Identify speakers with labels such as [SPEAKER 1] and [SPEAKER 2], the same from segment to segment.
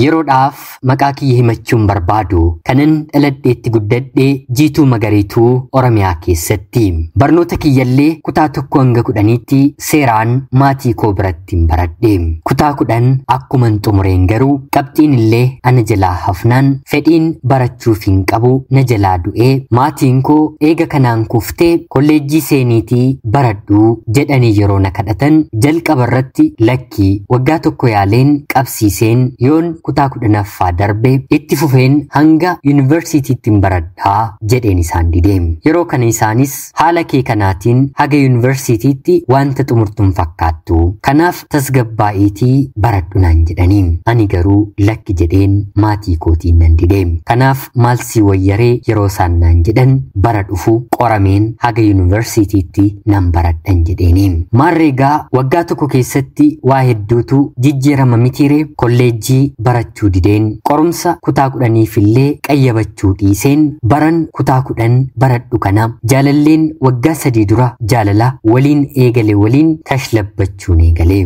[SPEAKER 1] Yeroodhaaf maqaa kiyya himachuun barbaadu kanan dhaladheetti guddadhee Jiituu Magariituu Oromiyaa keessatti. Barnoota kiyyallee kutaa 1 hanga 10tti seeraan maatii koo biratti hin baradhe. Kutaa 10 akkuman xumureen garuu qabxiin illee ana jalaa hafnaan fedhiin barachuuf hin qabu na jalaa du'ee maatiin koo eega kanaan kuftee kolleejjii seeniitii baradhuu jedhanii yeroo na kadhatan jalqaba irratti lakkii waggaa tokko yaaleen qabsiiseen yoon kutaa 10ffaa darbe itti fufeen hanga yuunivarsiitiitti hin baradhaa jedheen isaan dide. Yeroo kana isaanis haala kee kanaatiin haga yuunivarsiitiitti wanta xumurtuun fakkaattu. Kanaaf tasgabbaa'iitii baradhu naan jedhanii. Ani garuu lakki jedheen maatii kootiin nan dide. Kanaaf maal si wayyaree yeroo isaan naan jedhan bara dhufu qorameen haga yuunivarsiitiitti nan baradhan jedheeni. Maarreegaa waggaa tokko keessatti waa hedduutu jijjiirama mitiire kolleejjii barachuu dideen qorumsa kutaa 10f illee qayyabachuu dhiiseen baran kutaa 10 baradhu kana jaalalleen waggaa 3 dura jaalala waliin eegale waliin kashlabbachuun eegale.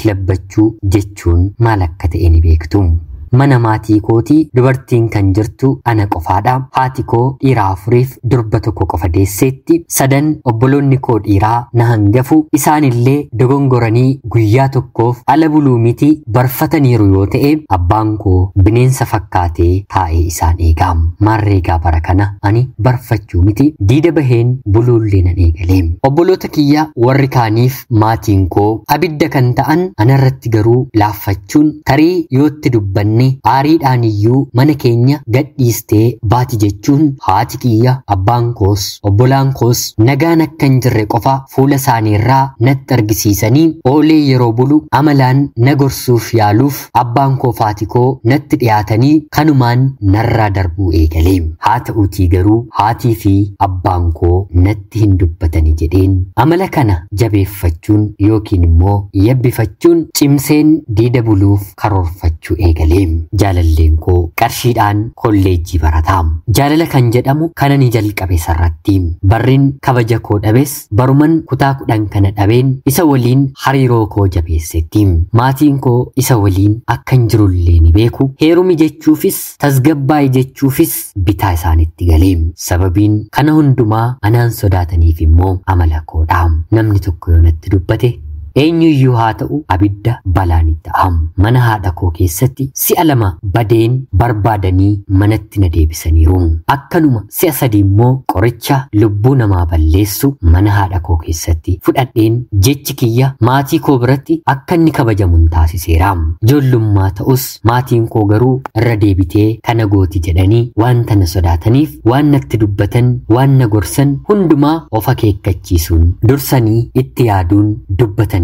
[SPEAKER 1] Kashlabbachuu jechuun maal akka ta'e ni beektu. Mana maatii kootii dubartiin kan jirtu ana qofaadha. Haati koo dhiira 4f durba tokko qofa deesseetti. 3 obboloonni koo dhiiraa na hangafu. Isaanillee dogongoranii guyyaa tokkoof ala buluu miti barfataniiru yoo ta'e abbaan koo bineensa fakkaatee taa'ee isaan eega. Maarreegaa bara kana ani barfachuu miti diida baheen buluullee nan eegale. Obboloota kiyya warri kaaniif maatiin koo abidda kan ta'an anarratti garuu laaffachuun tarii yootti dubbanne aariidhaan iyyuu mana keenya gadhiistee baati jechuun haati kiyya abbaan koos obbolaan koos nagaan akka hin jirre qofa fuula isaaniirraa natti argisiisanii oolee yeroo bulu amalaan na gorsuuf yaaluuf abbaan koo faati koo natti dhiyaatanii kanumaan narraa darbuu eegale. Haa ta'uutii garuu haatii fi abbaan koo natti hin dubbatani jedheen amala kana jabeeffachuun yookiin immoo yabbifachuun cimseen diida buluuf karoorfachuu eegale. Jaalalleen koo qarshiidhaan kolleejjii barataa. Jaalala kan jedhamu kana ni jalqabe sarratti. Barriin kabaja koo dhabes baruman kutaa 10 kana dhabeen isa waliin hariiroo koo jabeessetti. Maatiin koo isa waliin akka hin jirullee ni beeku. Heerumi jechuufis tasgabbaa'i jechuufis bitaa isaanitti galee. Sababiin kana hundumaa anaan sodaataniif immoo amala koodha. Namni tokko yoo natti dubbate eenyuyyuu haa ta'u abidda balaan itti ta'a. Mana haadha koo keessatti si'a 2 badeen barbaadanii manatti na deebisaniiru. Akkanuma si'a 3 immoo qoricha lubbuu namaa balleessu mana haadha koo keessatti fudhadheen jechi kiyya maatii koo biratti akka inni kabajamu taasiseera. Ijoollummaa ta'us maatiin koo garuu irra deebitee kana gooti jedhanii wanta na sodaataniif waan natti dubbatan waan na gorsan hundumaa of akeekkachiisuun dursanii itti yaaduun dubbatan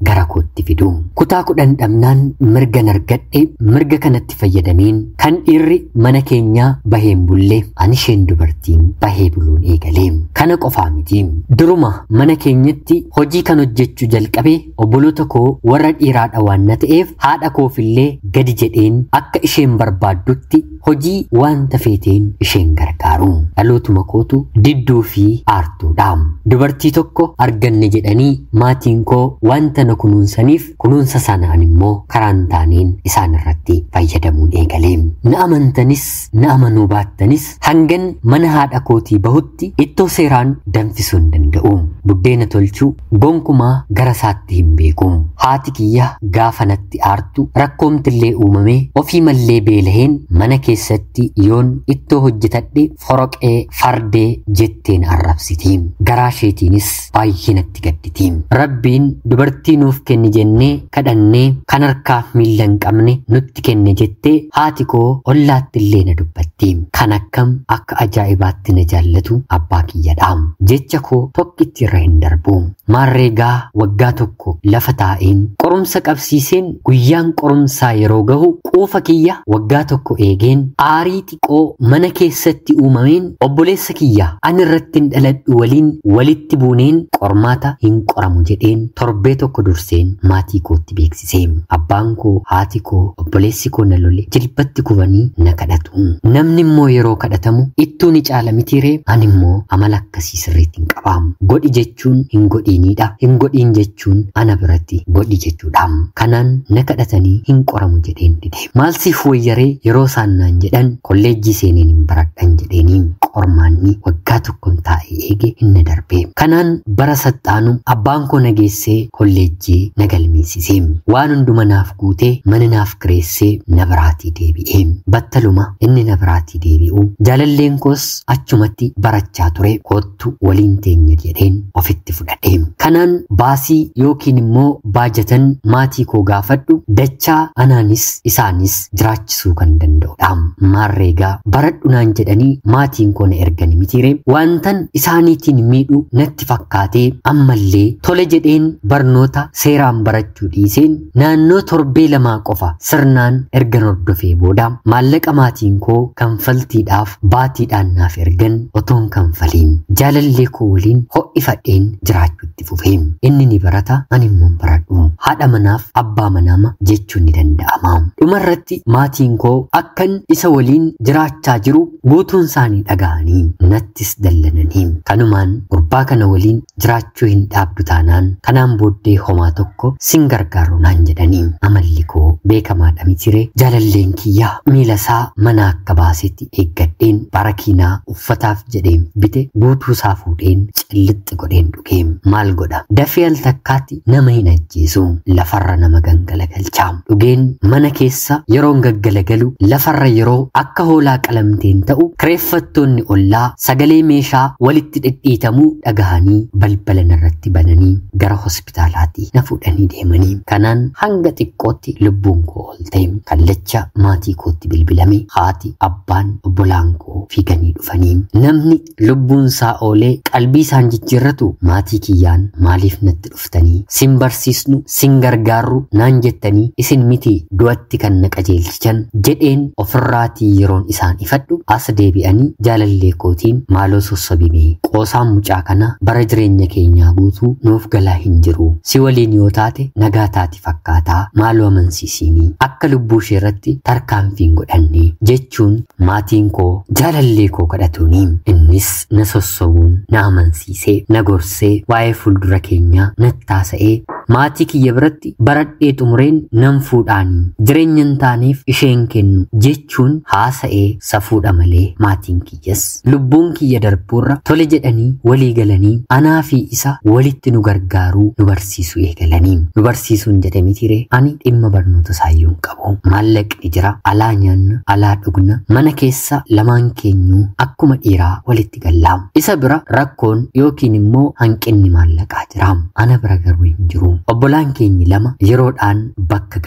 [SPEAKER 1] gara kootti fidu. Kutaa 10 dhabnaan mirga argadhe mirga kanatti fayyadameen kan dhiirri mana keenyaa baheen bulle ani isheen dubartiin bahee buluun eegale. Kana qofaa miti. Duruma mana keenyatti hojii kan hojjechuu jalqabe obboloota koo warra dhiiraadha waan na ta'eef haadha koofillee gadi jedheen akka isheen barbaaddutti hojii wanta feeteen isheen gargaaru. Dhalootuma kootu didduu fi aartuudha. Dubartii tokko arganne jedhanii maatiin koo wanta na kunuunsaniif kunuunsa sanaan immoo karaan taaneen isaan irratti fayyadamuun eegale. Na amantanis na amanuu baattanis hangan mana haadha kootii bahutti ittoo seeraan danfisuu hin danda'u. Buddeena tolchuu gonkumaa gara isaatti hin beeku. Haati kiyya gaafa natti aartu rakkoomtillee uumamee ofii mallee beelaheen mana keessatti yoon ittoo hojjetadhe foroqee fardee jetteen arrabsiti. Garaa isheetiinis baay'ee natti gadditi. Rabbiin dubartii nuuf kenni jennee kadhannee kan harkaaf miilla hin qabne nutti kenne jettee haati koo ollaatti illee na dubbatti. Kan akkam akka ajaa'ibaatti na jaallatu abbaa kiyyadha. Jecha koo tokkitti irra hin darbu. Maarreegaa waggaa tokko lafa taa'een qorumsa qabsiiseen guyyaan qorumsaa yeroo gahu quufa kiyya waggaa tokko eegeen jedheen aarii xiqqoo mana keessatti uumameen obboleessa kiyya ani irratti hin dhaladhu waliin walitti buuneen qormaata hin qoramu jedheen torbee tokko durseen maatii kootti beeksise. Abbaan koo, haati koo, obboleessi koo na lole jilbatti kufanii na kadhatu. Namni immoo yeroo kadhatamu ittuu ni caala mitiiree ani immoo amala akkasii sirriitti hin qabaamu. Godhi jechuun hin godhiinidha. Hin godhiin jechuun ana biratti godhi jechuudha. Kanaan na kadhatanii hin qoramu jedheen dide. Maal siif wayyaree yeroo isaan naan jedhan kolleejjii seeneen hin baradhan jedheeni qormaanni waggaa tokkoon taa'ee eege hin na darbe. Kanaan bara saxxaanu abbaan koo na geessee kolleejjii na galmeessise. Waan hunduma naaf guutee mana naaf kireessee na biraatii deebi'e. Battaluma inni na biraatii deebi'u jaalalleen koos achumatti barachaa ture koottu waliin teenya jedheen ofitti fudhadhe. Kanaan baasii yookiin immoo baajatan maatii koo gaafadhu dachaa anaanis isaanis jiraachisuu kan danda'udha. Maarreegaa baradhu naan jedhanii maatiin koo na ergani mitiire wantan isaaniitiin miidhu natti fakkaatee ammallee tole jedheen barnoota seeraan barachuu dhiiseen naannoo torbee lamaa qofa sirnaan ergan hordofee booda maallaqa maatiin koo kanfaltiidhaaf baatiidhaan naaf ergan otoon kanfaliin jaalallee koo waliin ho'ifadheen jiraachuutti fufee. Inni ni barata ani immoo hin baradhu. Haadha manaaf abbaa manaama jechuun ni danda'ama. Dhumarratti maatiin koo akkan isa waliin jiraachaa jiru guutuun isaanii dhaga'anii nattis dallananii kanumaan gurbaa kana waliin jiraachuu hin dhaabdu taanaan kanaan booddee homaa tokko sin gargaaru naan jedhanii amalli koo beekamaadha mitiree jaalalleen kiyyaa miila isaa mana akka baasetti eeggadheen barakiinaa uffataaf jedheen bite guutuu isaa fuudheen cillixxi godheen dhugee maal godha dafee al takkaatti nama hin ajjeesu lafarra nama gangalagalcha dhugeen mana keessa yeroon gaggalagalu lafarra yeroo akka hoolaa qalamteen ta'u kireeffattoonni ollaa sagalee meeshaa walitti dhidhiitamuu dhagahanii balbala narratti bananii gara hospitaalaatti na fuudhanii deemanii kanaan hanga xiqqootti lubbuun koo oolte kallacha maatii kootti bilbilame haati abbaan obbolaan koo fiiganii dhufanii namni lubbuun isaa oolee qalbii isaan jijjiirratu maatii kiyyaan maaliif natti dhuftanii sin barsiisnu sin gargaarru naan jettanii isin miti du'atti kan na qajeelchan jedheen ofirraatii yeroon isaan ifadhu as deebi'anii jaalallee kootiin maaloo sossobime qoosaan mucaa kana bara jireenya keenyaa guutuu nuuf galaa hin jiru si waliin yoo taate nagaa taati fakkaataa maaloo amansiisiinii akka lubbuu ishee irratti tarkaanfiin godhanne jechuun maatiin koo jaalallee koo kadhatuuni innis na sossobuun na amansiisee na gorsee waa'ee fuuldura keenyaa nattaasa'ee maatii kiyya biratti baradhee xumureen nan fuudhaanii jireenya hin taaneef isheen kennu jechuun haasa'ee safuudha malee maatiin kiyyas lubbuun kiyya darbuurra tole jedhanii walii galanii anaa fi isa walitti nu gargaaruu nu barsiisuu eegalanii nu barsiisuun jedhe mitiiree ani dhimma barnoota isaayyuu hin qabu maallaqni jira alaa nyaanna alaa dhugna mana keessa lamaan keenyuu akkuma dhiiraa walitti gallaa isa bira rakkoon yookiin immoo hanqinni maallaqaa jira ana bira garuu hin jiru. Obbolaan keenyi lama yeroodhaan bakka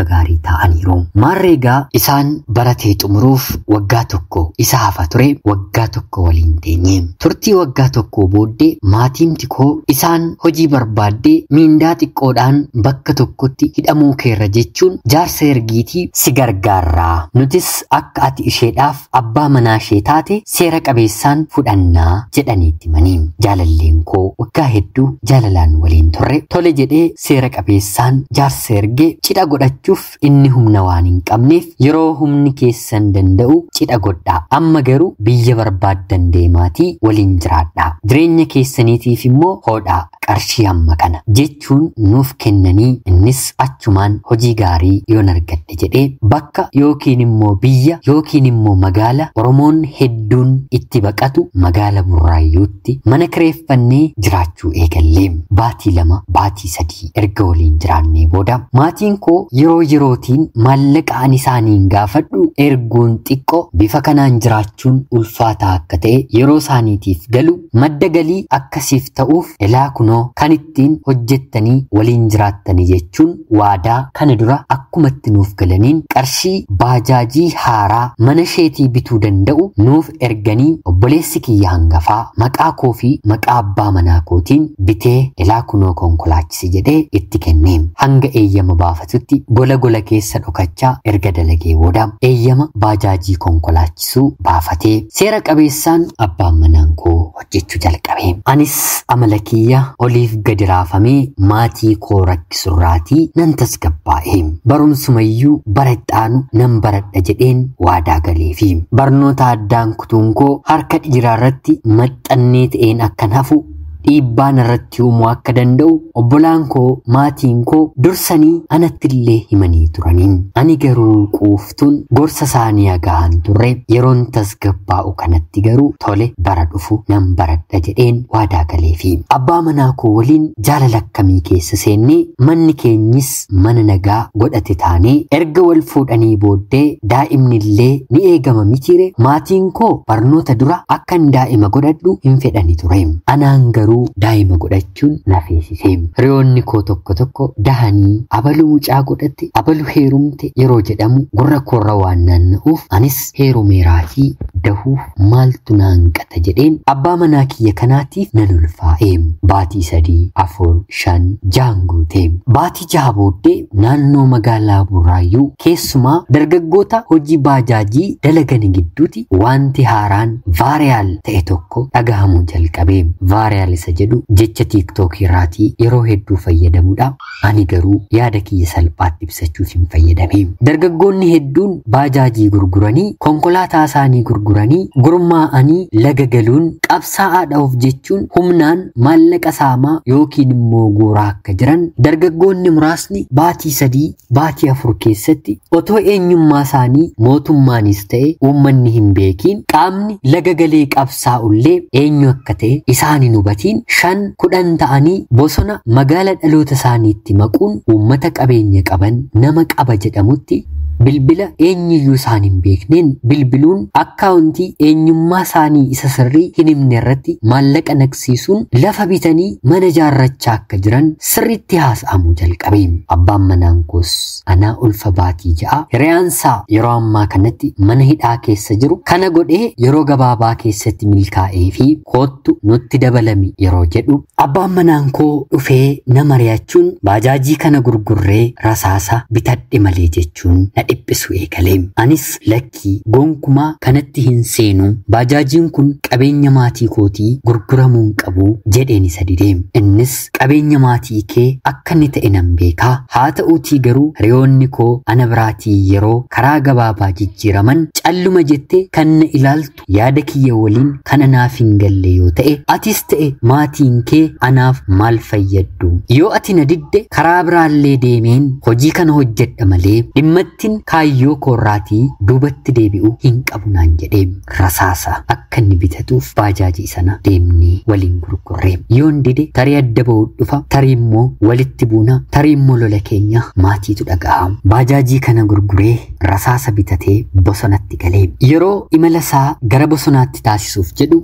[SPEAKER 1] gaarii taa'aniiru. Maarreegaa isaan baratee xumuruuf waggaa tokko isa hafa ture waggaa tokko waliin teenye. Turtii waggaa tokko booddee maatiin koo isaan hojii barbaaddee miindaa xiqqoodhaan bakka tokkotti hidhamuu keerra jechuun jaarsa ergiitii si gargaarraa. Nutis akka ati isheedhaaf abbaa manaa ishee taate seera qabeessaan fudhannaa jedhaniitti manii. Jaalalleen koo waggaa hedduu jaalalaan waliin turre tole jedhee seera qabeessaan jaarsa ergee cidha godhachuuf inni humna waan hin qabneef yeroo humni keessan danda'u cidha godhaa amma garuu biyya barbaaddan deemaatii waliin jiraadhaa jireenya keessaniitiif immoo hodhaa qarshii hamma kana jechuun nuuf kennanii innis achumaan hojii gaarii yoon argadhe jedhee bakka yookiin immoo biyya yookiin immoo magaala Oromoon hedduun itti baqatu magaala Burraayyuutti mana kireeffannee jiraachuu eegallee baatii 2 baatii 3 erga waliin jiraannee booda maatiin koo yeroo yerootiin maallaqa ani isaaniin gaafadhu erguun xiqqoo bifa kanaan jiraachuun ulfaataa akka ta'e yeroo isaaniitiif galu madda galii akkasiif ta'uuf elaa kunoo kan ittiin hojjettanii waliin jiraattanii jechuun waadaa kana dura akkumatti nuuf galaniin qarshii baajaajii haaraa mana isheetii bituu danda'u nuuf erganii obboleessi kiyya hangafaa maqaa koo fi maqaa abbaa manaa kootiin bitee elaa kunoo konkolaachisaa konkolaachisi jedhee itti kenne. Hanga eeyyama baafatutti gola gola keessa dhokachaa erga dalagee booda eeyyama baajaajii konkolaachisuu baafatee seera qabeessaan abbaan manaan koo hojjechuu jalqabe. Anis amala kiyya oliif gadi raafamee maatii koo rakkisurraatii nan tasgabbaa'e. Barumsumayyuu bara itti nan baradha jedheen waadaa galeefi. Barnoota addaan kutuun koo harka dhiiraa irratti maxxannee ta'een akkan hafu dhiibbaan irratti uumuu akka danda'u obbolaan koo maatiin koo dursanii anattillee himanii turanii. Ani garuu quuftuun gorsa isaanii agahan turre. Yeroon tasgabbaa'u kanatti garuu tole bara dhufu nan baradha jedheen waadaa galeefi. Abbaa manaa koo waliin jaalala akkamii keessa seennee manni keenyis mana nagaa godhate taanee erga wal fuudhanii booddee daa'imnillee ni eegama mitiire. Maatiin koo barnoota dura akkan daa'ima godhadhu hin fedhani ture. Anaan garuu daa'ima godhachuun na feesise. Hiriyoonni koo tokko tokko dahanii abalu mucaa godhatte, abalu heerumte yeroo jedhamu gurra koorra waan naanna'uuf anis heerumeeraatii dahuuf maaltu na hanqata jedheen abbaa manaa kiyya kanaatiif nan ulfaa'e. Baatii 3, 4, 5, 6 guute. Baatii 6 booddee naannoo magaalaa Burraayyuu keessumaa dargaggoota hojii baajaajii dalagan gidduutti wanti haaraan vaariyaal ta'e tokko dhagahamuu jalqabe. Vaariyaal isa jedhu jecha tiiktookii irraatii yeroo hedduu fayyadamudha. Ani garuu yaada kiyya salphaatti ibsachuuf hin fayyadame. Dargaggoonni hedduun baajaajii gurguranii, konkolaataa isaanii gurguranii, gurmaa'anii laga galuun qabsaa'aadha of jechuun humnaan maallaqa saamaa yookiin immoo guuraa akka jiran dargaggoonni muraasni baatii 3, baatii 4 keessatti otoo eenyummaa isaanii mootummaanis ta'e uummanni hin beekiin qaamni laga galee qabsaa'ullee eenyu akka ta'e isaan hin hubatiin 5, 10 ta'anii bosona magaala dhaloota isaaniitti maquun uummata qabeenya qaban nama qaba jedhamutti bilbila eenyuyyuu isaan hin beekneen bilbiluun akkaawuntii eenyummaa isaanii isa sirrii hin himne irratti maallaqa naqsiisuun lafa bitanii mana jaarrachaa akka jiran sirriitti haasa'amuu jalqabe. Abbaan manaan koos anaa ulfa baatii 6 hiriyaansaa yeroo ammaa kanatti mana hidhaa keessa jiru kana godhee yeroo gabaabaa keessatti milkaa'ee fi koottu nutti dabalami yeroo jedhu abbaan manaan koo dhufee nama ri'achuun baajaajii kana gurgurree rasaasa bitadhe malee jechuun na dhiphisu eegale. Anis lakkii gonkumaa kanatti hin seenu, baajaajiin kun qabeenya maatii kootii gurguramuu hin qabu jedheen isa dide. Innis qabeenya maatii kee akka inni ta'e nan beekaa, haa ta'uutii garuu hiriyoonni koo ana biraatii yeroo karaa gabaabaa jijjiiraman calluma jettee kan na ilaaltu yaada kiyya waliin kan anaaf hin galle yoo ta'e atis ta'e maatiin kee anaaf maal fayyaddu? Yoo ati na didde karaa biraallee deemeen hojii kana hojjedha malee dhimmattiin kaayyoo koorraatii duubatti deebi'u hin qabu naan jedhee rasaasa akka inni bitatuuf baajaajii sana deemnee waliin gurgurre. Yoon dide tarii adda ba'uu dhufa, tarii immoo walitti buuna, tarii immoo lola keenya maatiitu dhaga'a. Baajaajii kana gurguree rasaasa bitatee bosonatti galee yeroo imala isaa gara bosonaatti taasisuuf jedhu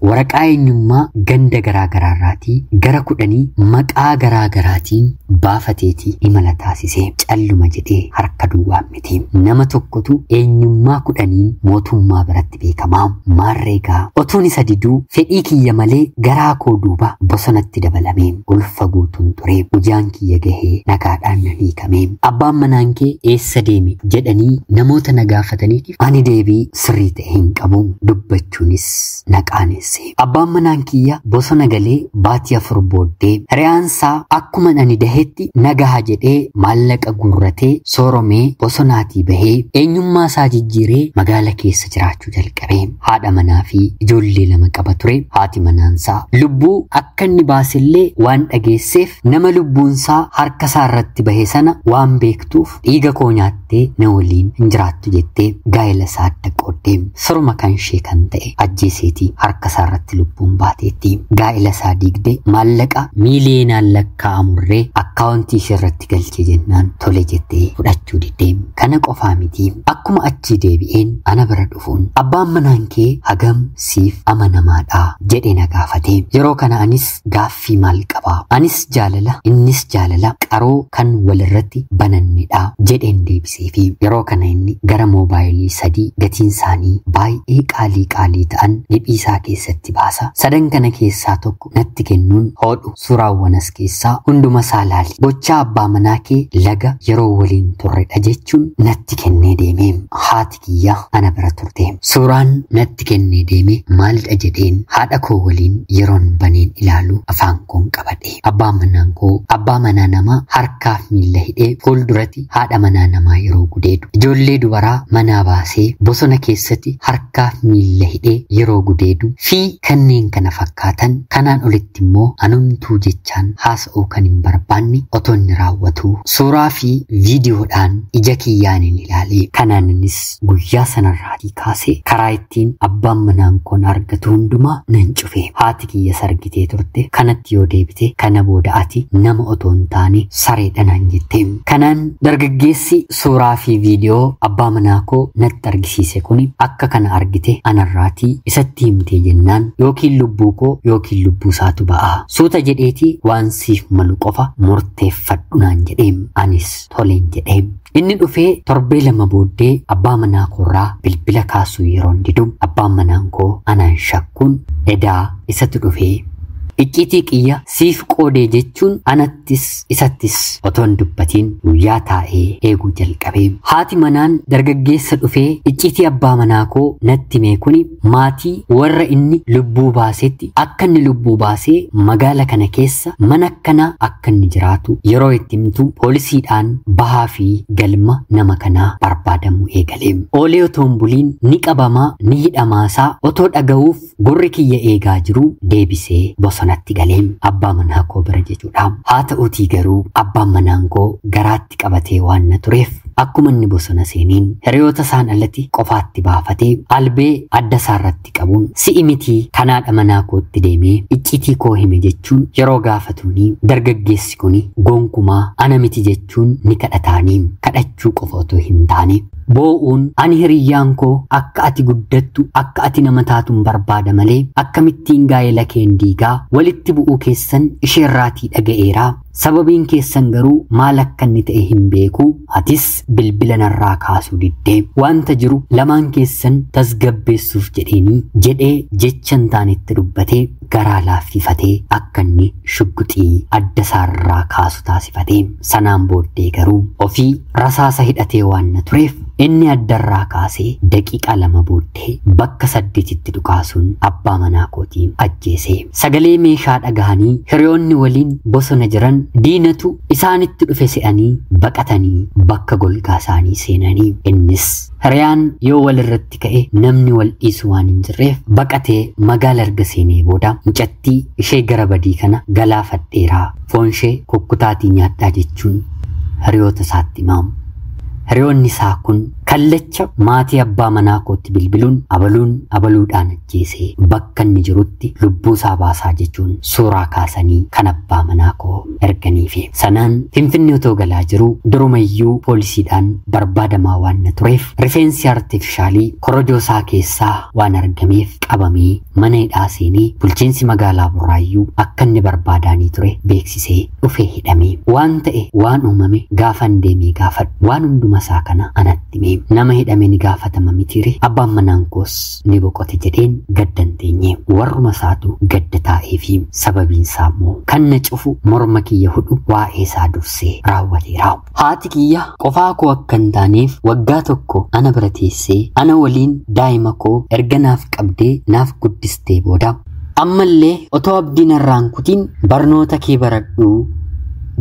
[SPEAKER 1] waraqaa eenyummaa ganda garaa garaarraatii gara 10 maqaa garaa garaatiin baafateeti imala taasisee calluma jedhee harka duwwaa miti. Nama tokkotu eenyummaa 10 mootummaa biratti beekamaa. Maarreegaa otuun isa diduu fedhii kiyya malee garaa koo duuba bosonatti dabalame. Ulfa guutuun ture. Guyyaan kiyya gahee nagaadhaan nan hiikame. Abbaan manaan kee eessa deeme jedhanii namoota na gaafataniitiif ani deebii sirrii ta'e hin qabu. Dubbachuunis na qaanesse. Abbaan manaan kiyya bosona galee baatii 4 booddee hiriyaansaa akkuma ani dahetti nagaha jedhee maallaqa guurratee sooromee bosonaatii bahee eenyummaa isaa jijjiiree magaala keessa jiraachuu jalqabe. Haadha manaa fi ijoollee 2 qaba ture. Haati manaansaa lubbuu akka inni baasellee waan dhageesseef nama lubbuunsaa harka isaa irratti bahe sana waan beektuuf dhiiga koo nyaattee na waliin hin jiraattu jettee gaa'ela isaa adda qooddee sorma kan ishee kan ta'e ajjeeseetii harka isaa irratti lubbuun baateetti. Gaa'ela isaa diigdee maallaqa miiliyoonaan lakkaa'amurree akkaawuntii ishee irratti galchee jennaan tole jettee fudhachuu diddee. Kana qofaa miti. Akkuma achii deebi'een ana bira dhufuun abbaan manaan kee hagam siif amanamaadha jedhee na gaafate. Yeroo kana anis gaaffii maal qabaa? Anis jaalala, innis jaalala qaroo kan walirratti banannedha jedheen deebiseef. baaseefi yeroo kana inni gara moobaayilii 3 gatiin isaanii baay'ee qaalii ta'an liphii isaa keessatti baasa. Sadan kana keessaa tokko natti kennuun hodhu suuraawwan as keessaa hunduma isaa laali. Gochaa abbaa manaa kee laga yeroo waliin turredha jechuun natti kennee deeme. Haati kiyya ana bira turte. Suuraan natti kennee deeme maalidha jedheen haadha koo waliin yeroon baneen ilaalu afaan koon qabadhe. Abbaan manaan koo abbaa manaa namaa harkaaf miilla hidhee fuulduratti haadha manaa namaa yeroo gudeedu. Ijoollee dubaraa manaa baasee bosona keessatti harkaaf miilla hidhee yeroo gudeedu fi kanneen kana fakkaatan. Kanaan olitti immoo anumtuu jechaan haasa'uu kan hin barbaanne otoo inni raawwatu suuraa fi viidiyoodhaan ija kiyyaan hin ilaale. Kanaan innis guyyaa sanarraatii kaasee karaa ittiin abbaan manaan koon argatu hundumaa nan cufe. Haati kiyya sargitee turte kanatti yoo deebite kana booda ati nama otoo hin taane sareedha naan jette. Kanaan dargaggeessi suuraa fi viidiyoo abbaa manaa koo natti argisiise kuni akka kana argite anarraatii isatti himtee jennaan yookiin lubbuu koo yookiin lubbuu isaatu ba'a. Suuta jedheetii waan siif malu qofa murteeffadhu naan jedhe. Anis toleen jedhe. Inni dhufee torbee 2 booddee abbaa manaa koorraa bilbila kaasuu yeroon didu abbaan manaan koo anaan shakkuun edaa isatu dhufee icciitii qiyya siif qoodee jechuun anattis isattis otoo hin dubbatiin guyyaa taa'ee eeguu jalqabe. Haati manaan dargaggeessa dhufee icciitii abbaa manaa koo natti hime kuni maatii warra inni lubbuu baasetti akka inni lubbuu baasee magaala kana keessa mana akkanaa akka inni jiraatu yeroo itti himtu poolisiidhaan bahaa fi galma nama kanaa barbaadamuu eegale. Oolee otoo hin buliin ni qabamaa ni hidhamaasaa otoo dhaga'uuf gurri kiyya eegaa jiru deebisee bosonatti galee abbaa manaa koo bira jechuudha. Haa ta'uutii garuu abbaan manaan koo garaatti qabatee waan na tureef akkuma inni bosona seeniin hiriyoota isaan alatti qofaatti baafatee albee adda isaarratti qabuun si'i mitii kanaadha manaa kootti deemee icciitii koo hime jechuun yeroo gaafatuuni dargaggeessi kuni gonkumaa ana miti jechuun ni kadhataanii kadhachuu qofa otoo hin taane boo'uun ani hiriyyaan koo akka ati guddattu akka ati nama taatuun barbaada malee akkamittiin gaa'ela keen diigaa walitti bu'uu keessan isheerraatii dhaga'eeraa sababiin keessan garuu maal akka inni ta'e hin beeku atis bilbila narraa kaasuu diddee wanta jiru lamaan keessan tasgabbeessuuf jedheenii jedhee jecha hin taanetti dubbatee garaa laaffifatee akka inni shugguxii adda isaarraa kaasu taasifatee. Sanaan booddee garuu ofii rasaasa hidhatee waan na tureef inni addarraa kaasee daqiiqaa 2 booddee bakka 8tti dhukaasuun abbaa manaa kootiin ajjeese. Sagalee meeshaa dhagahanii hiriyoonni waliin bosona jiran diinatu isaanitti dhufe se'anii baqatanii bakka golgaa isaanii seenanii. Innis hiriyaan yoo walirratti ka'e namni wal dhiisu waan hin jirreef baqatee magaala erga seenee booda mucattii ishee gara badii kana galaafadheeraa foon ishee kukkutaatii nyaadhaa jechuun hiriyoota isaatti himaamu. Hiriyoonni isaa kun kallacha maatii abbaa manaa kootti bilbiluun abaluun abaluudhaan ajjeesee bakka inni jirutti lubbuu isaa baasaa jechuun suuraa kaasanii kan abbaa manaa koo erganiifi. Sanaan Finfinnee otoo galaa jiru durumayyuu poolisiidhaan barbaadamaa waan na tureef rifeensi artifishaalii korojoo isaa keessaa waan argameef qabamee mana hidhaa seenee bulchiinsi magaalaa Burraayyuu akka inni barbaadaanii ture beeksisee dhufee hidhame. Waan ta'e waan uumame gaafan deemee gaafadhu waan hunduma isaa kana anatti hime. Nama hidhame ni gaafatama mitiire abbaan manaan koos ni boqote jedheen gaddan teenye. Warruma isaatu gadda taa'ee fi sababiin isaa immoo kan na cufu morma kiyya hudhu waa'ee isaa dursee raawwateera. Haati kiyya qofaa koo akka hin taaneef waggaa 1 ana bira teessee ana waliin daa'ima koo erga naaf qabdee naaf guddistee booda ammallee otoo abdiin irraan kutiin barnoota kee baradhu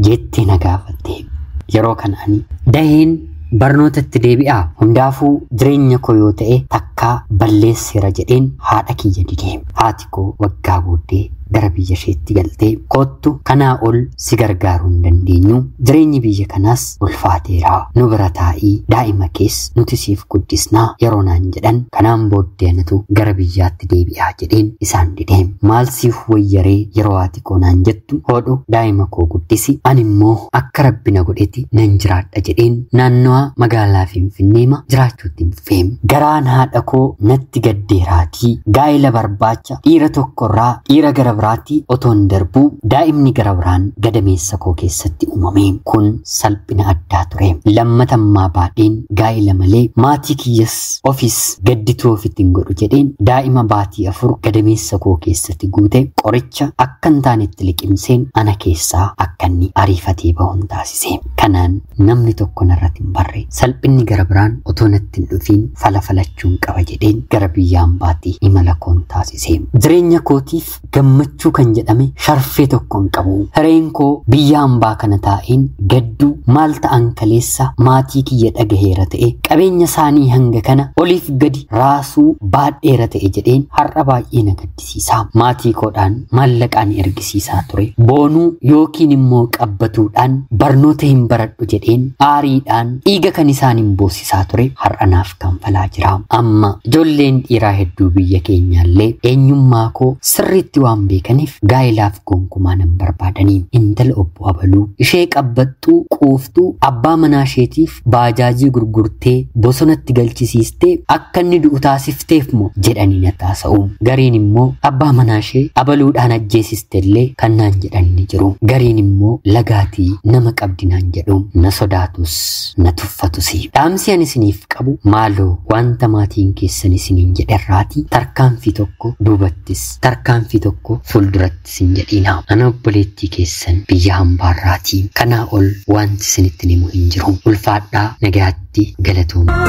[SPEAKER 1] jettee na gaafatte. Yeroo kana ani daheen barnootatti deebi'aa hundaafuu jireenya koo yoo ta'e takkaa balleesseera jedheen haadha kiyya didee. Haati koo waggaa booddee gara biyya isheetti galtee koottu kanaa ol si gargaaruu hin dandeenyu jireenyi biyya kanaas ulfaateera nu bira taa'ii daa'ima kees nuti siif guddisnaa yeroo naan jedhan kanaan booddee anatu gara biyyaatti deebi'aa jedheen isaan didee. Maal siif wayyaree yeroo haati koo naan jettu hodhu daa'ima koo guddisi ani immoo akka rabbi na godhetti nan jiraadha jedheen naannawa magaalaa Finfinneema jiraachuutti hin fufeem. Garaan haadha koo natti gaddeeraatii gaa'ela barbaacha dhiira tokkorraa dhiira gara biraatti otoon darbuu daa'imni gara biraan gadameessa koo keessatti uumame. Kun salphina addaa ture. Lammatammaa baadheen gaa'ila malee maatii kiyyas ofis gaddituu ofitti hin godhu jedheen daa'ima baatii 4 gadameessa koo keessatti guute qoricha akka hin taanetti liqimseen ana keessaa akka inni ariifatee bahuun taasise. Kanaan namni tokko narratti hin barre. Salphinni gara biraan otoo natti hin dhufiin fala falachuun qaba jedheen gara biyya hambaatti imala koon taasise. Jireenya kootiif gammachuu kan jedhame sharfee tokko hin qabu. Hireen koo biyya hambaa kana taa'een gadduu maal ta'an kaleessa maatii kiyya dhagaheera ta'e qabeenya isaanii hanga kana oliif gadi raasuu baadheera ta'e jedheen har'a baay'ee na gaddisiisa. Maatii koodhaan maallaqaan ergisiisaa ture. Boonuu yookiin immoo qabbatuudhaan barnoota hin baradhu jedheen aariidhaan dhiiga kan isaan hin boosisaa ture har'a naaf kanfalaa jira. Amma ijoolleen dhiiraa hedduu biyya keenyaallee eenyummaa koo sirriitti waan beekaniif gaa'ilaaf gonkumaa nan barbaadanii. Intala obbo Abaluu ishee qabbattuu quuftuu abbaa manaa isheetiif baajaajii gurgurtee bosonatti galchisiistee akka inni du'u taasifteef moo jedhanii na taasa'u. Gariin immoo abbaa manaa ishee abaluudhaan ajjeesistellee kan naan jedhan ni jiru. Gariin immoo lagaatii nama qabdi naan jedhu. Na sodaatus na tuffatus. Dhaamsi ani isiniif qabu maaloo wanta maatiin keessan isiniin jedherraatii tarkaanfii tokko duubattis tarkaanfii tokko fuuldurattis hin jedhina. Ana obboleettii keessan biyya hambaarraatii. Kanaa ol wanti isinitti himu hin jiru. Ulfaadhaa, nagaatti, galatooma.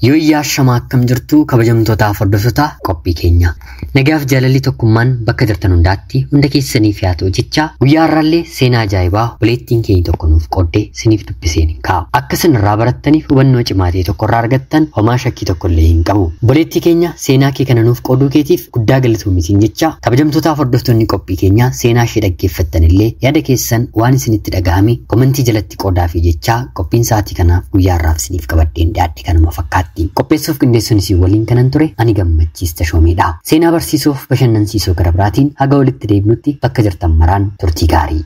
[SPEAKER 1] Yooyyaa shamaa akkam jirtu kabajamtootaaf hordoftoota qophii keenya. Nagaaf jaalalli tokkummaan bakka jirtan hundaatti hunda keessaniif haa ta'u jecha guyyaa har'aallee seenaa ajaa'ibaa obboleettiin keenya tokko nuuf qoodde isiniif dubbiseen hin kaa'u. Akka isin irraa barattaniif hubannoo cimaa ta'e tokko irraa argattan homaa shakkii tokko illee hin qabu. Obboleettii keenya seenaa kee kana nuuf qooduu keetiif guddaa galatoomi jecha kabajamtootaaf hordoftoonni qophii keenya seenaa ishee dhaggeeffattan illee yaada keessan waan isinitti dhagahame komentii jalatti qoodaafi jecha qophiin sa'aatii kanaaf guyyaa har'aaf isiniif qabadheen dhiyaadhe kanuma fakkaatti. Qopheessuuf qindeessuun isin waliin kanan ture ani Gammachiis Tashoomeedha. Seenaa barsiisuuf bashannansiisoo gara biraatiin haga walitti deebinutti bakka jirtan maraan turtii gaarii.